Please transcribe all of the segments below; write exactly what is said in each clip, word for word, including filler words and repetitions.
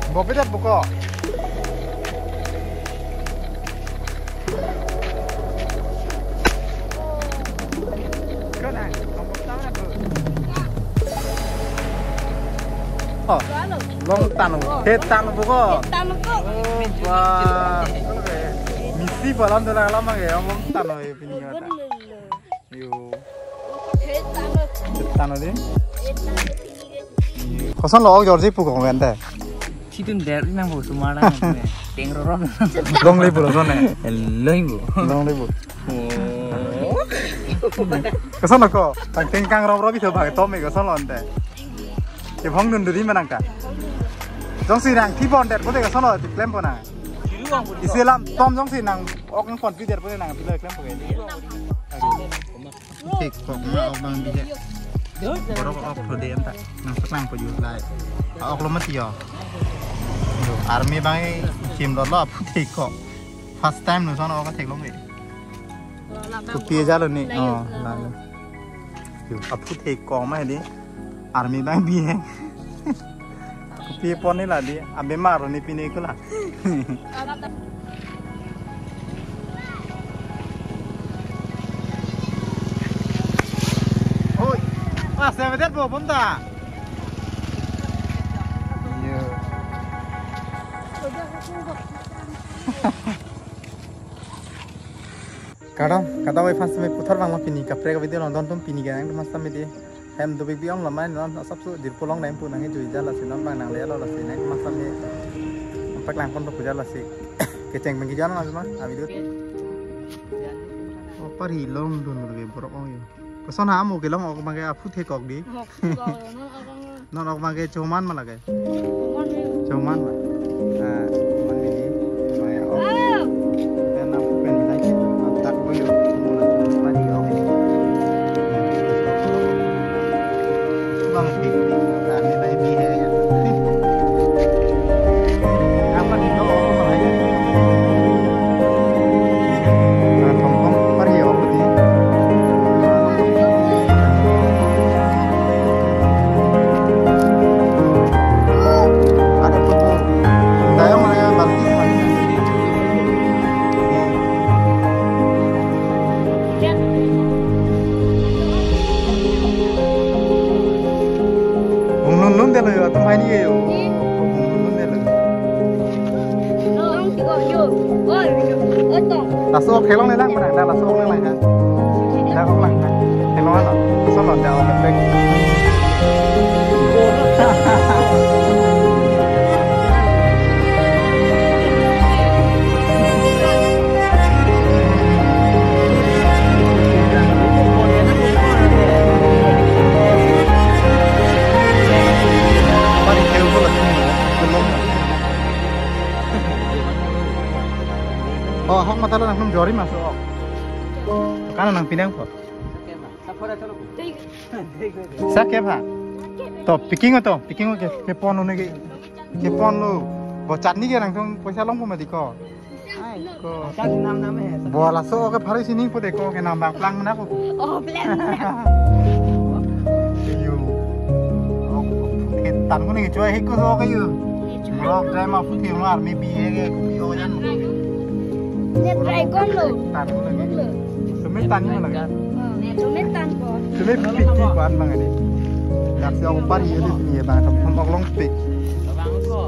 Bopi dat buko. Oh, long tan. He tan buko. He tan buko. Oh, wah. Misi balam dola lama ke long tan, oh, pini kata. Yo. He tan. He tan di. He tan. Kosonlo ok jorji pu kong kan ta? Chitun der nang bo sumar nang ne. Teng rorong. Longle pu lo son ne. Longle pu. Longle pu. Oh. Kosonlo ko? Tang teng kang rorong bi tho bang tom me kosonlo ante. Ke phong dun duri manang ka. Jongsi nang thi pon der pute kosonlo klem pon nang. Isi lam tom jongsi nang ok nang pon pi der pute nang pilo klem pon ke. Thek kok ma ok bang bihe. Borok ok tho de anta. Nang saklang po ju lai. Ok lo mati yo. Yo, army bang chim lo lo aphu thek kok. First time no son ok theklong ke. Kopi jalo ni. Oh, lalo. Yo, aphu thek kok ma di. Army bang bihe. Kopi pon ni la di. Abe maro ni pine kula. Oi, ah, sebedet bo bonta. Iya. Kadam, kadam, oi fans me puthot bang lo pini kaprek video lo don tum pini ganang mas tame di. Hem do big big ong lamai non asap su dir pulong nang pu nang jui jala si non bang nang le lo la si nang masam ni. Paklang pon pu jala si. Kecheng bang kijan la ma a video. Oh, pari long dun lo be borok ong yo. Koson ha mo kelong ok bang ke aphu thek kok di. Hok, hok, non akang. Non ok bang ke choman ma lage. Choman ni. Choman ma. Ah, choman ni. Maya ok. Ah. Pen aphu pen ni lagi. Atak boyo. Pari ok. Bang, kami naik bihe ya. Apa nih, no, apa lagi? Nah, tongkong, pari ya, apa nih? Ada foto. Dayang mana ya, bagus. Bung nun nun delo yo, atum hai ni yo. Bung nun nun delo. Laso ok kelong ne lang mana, dah laso ok ne lang ha. Dah ok lang ha. Kelong ano? Solo dah ok. Oh, ahok mata lo nang jorji ma so. Kana nang pinang po. Sa ke ba? To picking to, picking ke, kepon lo ne ke. Kepon lo. Bo chutney ke nangtum poisa longpo ma di ko. Ai, ko. Chutney nam nam he. Bo laso ke phari sining po de ko ke nam bang plang na ko. Oh, plang. Yo. Ke tan ko ne ke chua he ko so ke yo. Rock dry ma putih mar mi bi ke ko yo jan. Ne dragon lo. Tan ko lagi. Lo. Sumi tan ni lagi. Oh, sumi tan ko. Sumi pik pik ko an bang ini. Dak si ok pari ya di sini ya bang, tam tam ok long pik.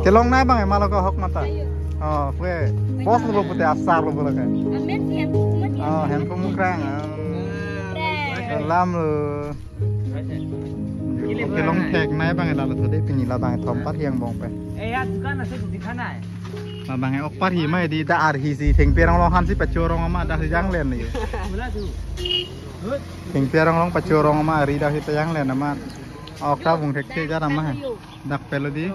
Kelong nai bang, ma lo ko ahok mata. Oh, pwe. Pos lo pute asar lo lagi. Amen, hem, hem. Oh, hem ko mukrang. Krang. Salam lo. Kelong thek nai bang, lalo thode pini la bang thom parhi angbong pen. Eh, ya dukan ase dikha nai. Ma bang ok parhi ma di da arhi si thengpi rong long han si pachorong ma da si janglen ni. Mula tu. Thengpi rong long pachorong ma ari da si pajanglen ma. Ok ta bung thek se ja ma. Dak pelo di.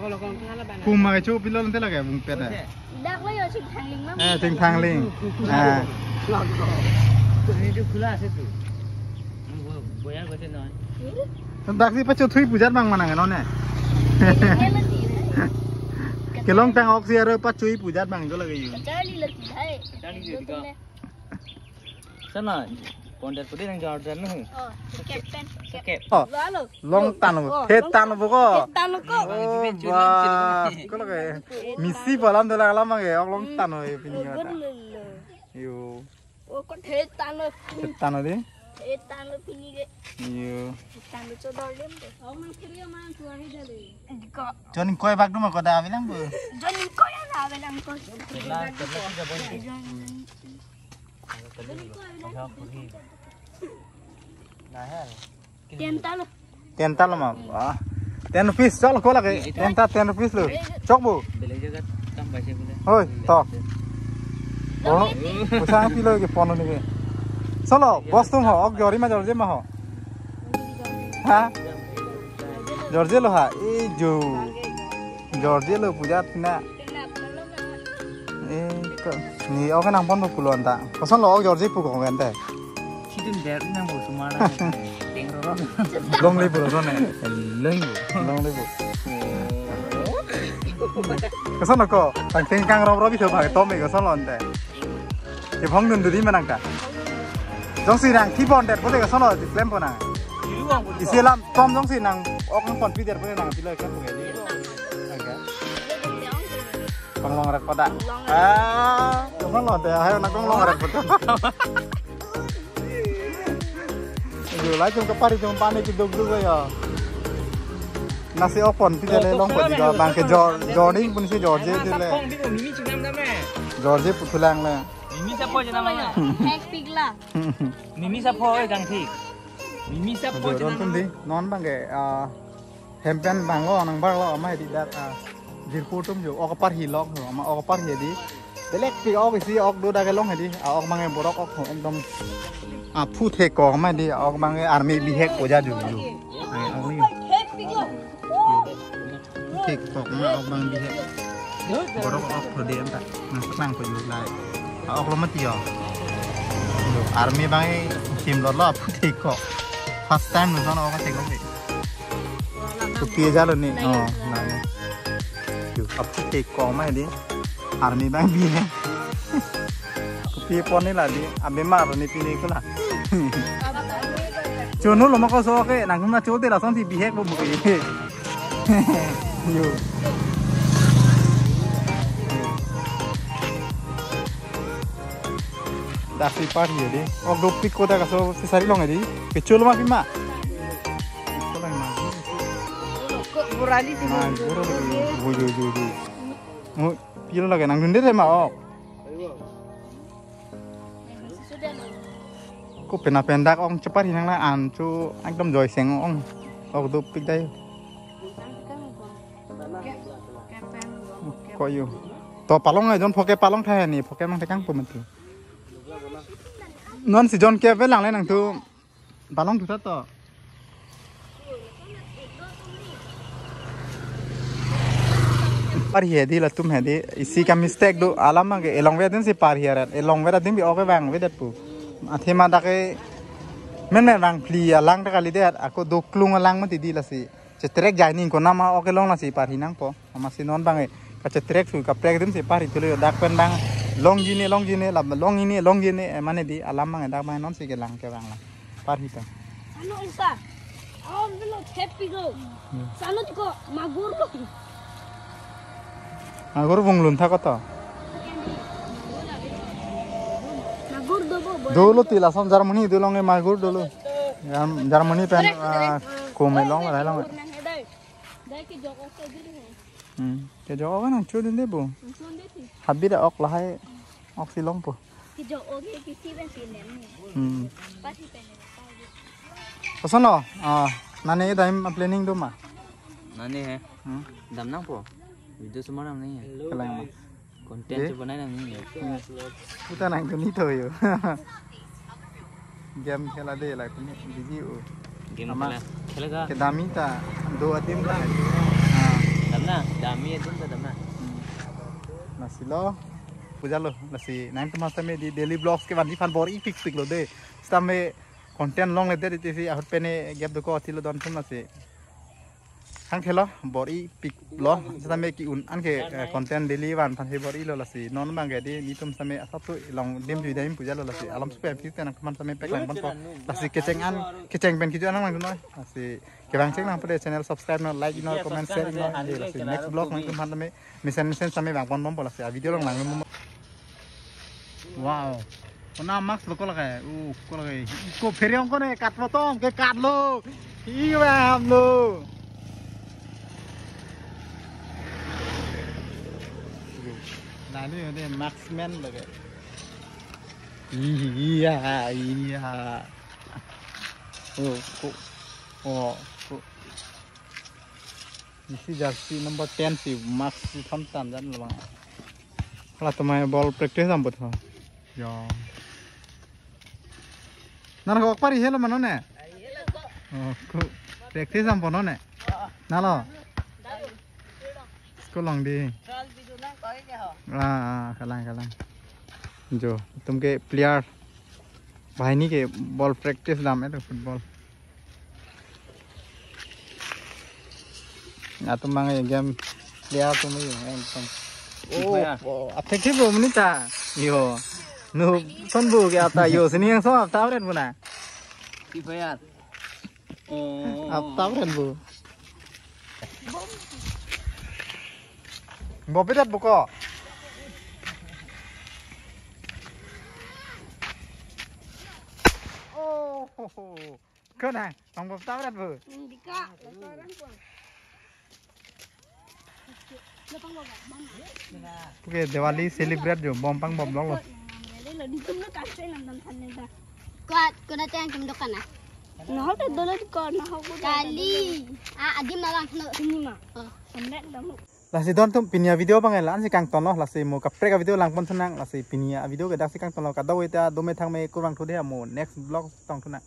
Kum ma cho pilo te lage bung pen. Dak lo yo chingthangling ma. Eh, chingthangling. Ah. Ini tu khula ase tu. Bo-, boyar bote noi. Dak si pachothui pujat bang manang no ne. Kelong tang ok si aro pachui pujat bang jo lage yo. Charli lagi hai. Charli lagi ka. Sana. Ponder pudi nang Jordan nu. Oh, captain. Cap. Oh, Lalu. Long tan Oh, oh, the long tan tan. Buko. The tan ko. Oh, Bang, bah. Ko lagi. Misi balam dalam lama ke, long tan oh, pini Oh, kata. Bener lo. Yo. Oh, ko the tan lo. The tan oh, di. The tan lo pini ke. Yo. The tan lo chodor dem de. Oh, mang kiri mang tuari dali. Ko. Jon koi bak duma ko da bilang bu. Jon koi na bilang ko. Jon. Tenta lo. Tenta lo ma. Wah. Ten rupees chok ko lagi. Tenta ten rupees lo. Chok bu. Hoi, to. Oh, usa pilo ke pono ni ke. Solo, bos tum ho, ok jori ma jorje ma ho. Ha? Jorje lo ha. Eh, jo. Jorje lo puja tina. Eh, ko, ni oke nang pon pulo anta. Koson lo ok jorje pu ko ente. Chidun der nang bo sumana. Teng ro ro. Long le pulo ne. Long. Long le pu. Koson lo ko, tang teng kang ro ro bi tho ba tom me koson lo ente. Ke phong dun duri manang ka. Jongsi nang thi pon der pute koson lo di klem pon nang. Isi lam tom jongsi nang ok nang pon pi der pute nang pilo klem pon ke. Nang ka. Kong long rek pada. Ah, kong long te, ayo na kong long rek pada. Ayo, lai jong kepari jong pani kiduk duk ya. Nasi opon pi jale long padi ba bang ke jor, joning pun si jorje jale. Kong di mimi chinam dam eh. Jorje puthulang le. Mimi sapo je nama ya. Hektik la. Mimi sapo eh jang thik. Mimi sapo Ayo, je don nama. Tum di, non bang ke, ah, Hempen bang lo, nang bar lo, ama hedi dak, ah, Jirpo tum jo, ok parhi long ho, ama ok parhi di. Belek pi ok isi ok do dak long hedi, ah, ok mangai borok ok ho, ekdom. Ah, phu thek ko ama di, ah, ok mangai army bihek ko ja ju ju. Ai, ok ni. Phu thek ko ama ok mang bihek. Borok ok ho de anta, nang senang ko ju lai. Ah, ok lo mati yo. Lo, army bang sim lo lo, phu thek ko. First time lo sono ok thek ko. Kopi jalo ni. Oh, na ni. Yo, aphu thek ko ma di. Army bang bihek. Kopi pon ni la di. Abe mar ni pini ko la. Chunu lo ma ko so ke nang na chul te la son si bihek bo bu ke. Yo. Dak si parhi di. Ok dopik ko dak so si sari long di. Kechul ma pima. Ko lang ma. Burali si. Ma, buru lagi. Wo, yo, yo, yo. Oh, pilo lagi nang dunde ma ok. Ko pena pendak ong cheparhi nang la an chu ekdom joiseng ong. Ok dopik dai. Ko yo. To palong ai jon phoke palong tha ni phoke mang tekang pementi. Non si jon ke velang le nang tu palong tu to. Parhi di latum hedi isi ka mistake do alam ke elong ve din si parhi arat elong ve din bi ok vang ve dat pu. Athema dak ke men men vang phli alang ta kali det ako doklung alang mati di lasi. Chetrek jai ning ko nama ok long lasi parhi nang po. Ama si non bang e. Kachetrek su kaprek dim si parhi tulo dak pen bang long jine long jine la long ini long jine eh, mane di alam bang e dak bang non si kelang ke bang la. Parhi ta. Ano isa. Oh, bilo happy go. Sano ko magur lo. Magur bung lun tha koto. Magur do bo. Dolo ti lason Germany dolo nge magur dolo. Germ-, Germany pen, ah, kome long, lai long. Dai ki jok ok dulu. Hmm. Ke jok ok nang chu din de bu. Chun de ti. Habit ok lahai ok si long po. Ki jok ok ki si ben si nem ni. Hmm. Pasi pen nem. Koson lo? Ah, nane dai ma planning do ma. Nane he. Hmm. Dam nang po. Video sumar nang ni. Kalang ma. Content Eh? Chu banai nang ni. Hmm. Puta nang tu ni to yo. Game khela de la kuni busy o. Game Ama khela. Khela ka? Kedami ta do adim ta. Ah. Damna, dami adim ta damna. Hmm. Lasi lo. Puja lo, lasi nine to master me di daily vlogs ke van di fan bor-i pik pik lo de. Stam me content long le de ti si ahut pene gap do ko ti lo don thum lasi. Hang khelo bor-i piklo, sitame ke-un an ke, eh, content daily van aphan si bor-ilo lasi. Non abang ke di netum sitame asap tu long dim jui daim puja lo lasi. Alam supe pi tenang teman sitame pek lang ponpo. Lasi kecheng an, kecheng pen kecho an lang noi. Lasi kevang cheng lang pade channel subscribe non, like non, comment, share non. Lasi next vlog nangtum aphan sitame mesen mesen sitame vang ponbompo lasi. A video long lang. Wow. Kona mask lo ko lake. Uh, ko lake. Ko pheryong ko ne kat potong ke kat lo. Iwa ham lo. Nani ade marksman lake. Iya, iya. Oh, ko. Oh, ko. Isi jersey number ten si mask si thom tan jan labang. Latum abang ball practice dam bot ho. Yo. Nang kok pari helo mano ne? Oh, ko practice dam bono ne? Nalo. School long di. Ah, ah, kalang, kalang. Jo, tum ke player. Bahini ke ball practice dam itu football. Atum abang game player atum yo, ekdom. Oh, oh, effective bo monit ta. Yo. Nu son bu ke ata yo, sini yang so ap tawren bu na. Free Fire. Oh. Ap tawren bu. Bo pidat bu ko. Oh, ho, ho. Ko na, pang bom tawrat bu. Dika, orang pun. Oke, Diwali celebrate jo, bom pang bom long lo. Kuat, kuna teng tum dokan na. Nah, hote dolo ko, nah, hote kali. Ah, adim malang no. Sini ma. Oh. Samret damu. Lasi don tum pini a-video abang la-an si kangtonlo, lasi mo kaprek a-video lang pon thanang, lasi pini a-video ke dak si kangtonlo, kadokave ta dome thangme kurvangthu dei, mo next vlog tong thunang.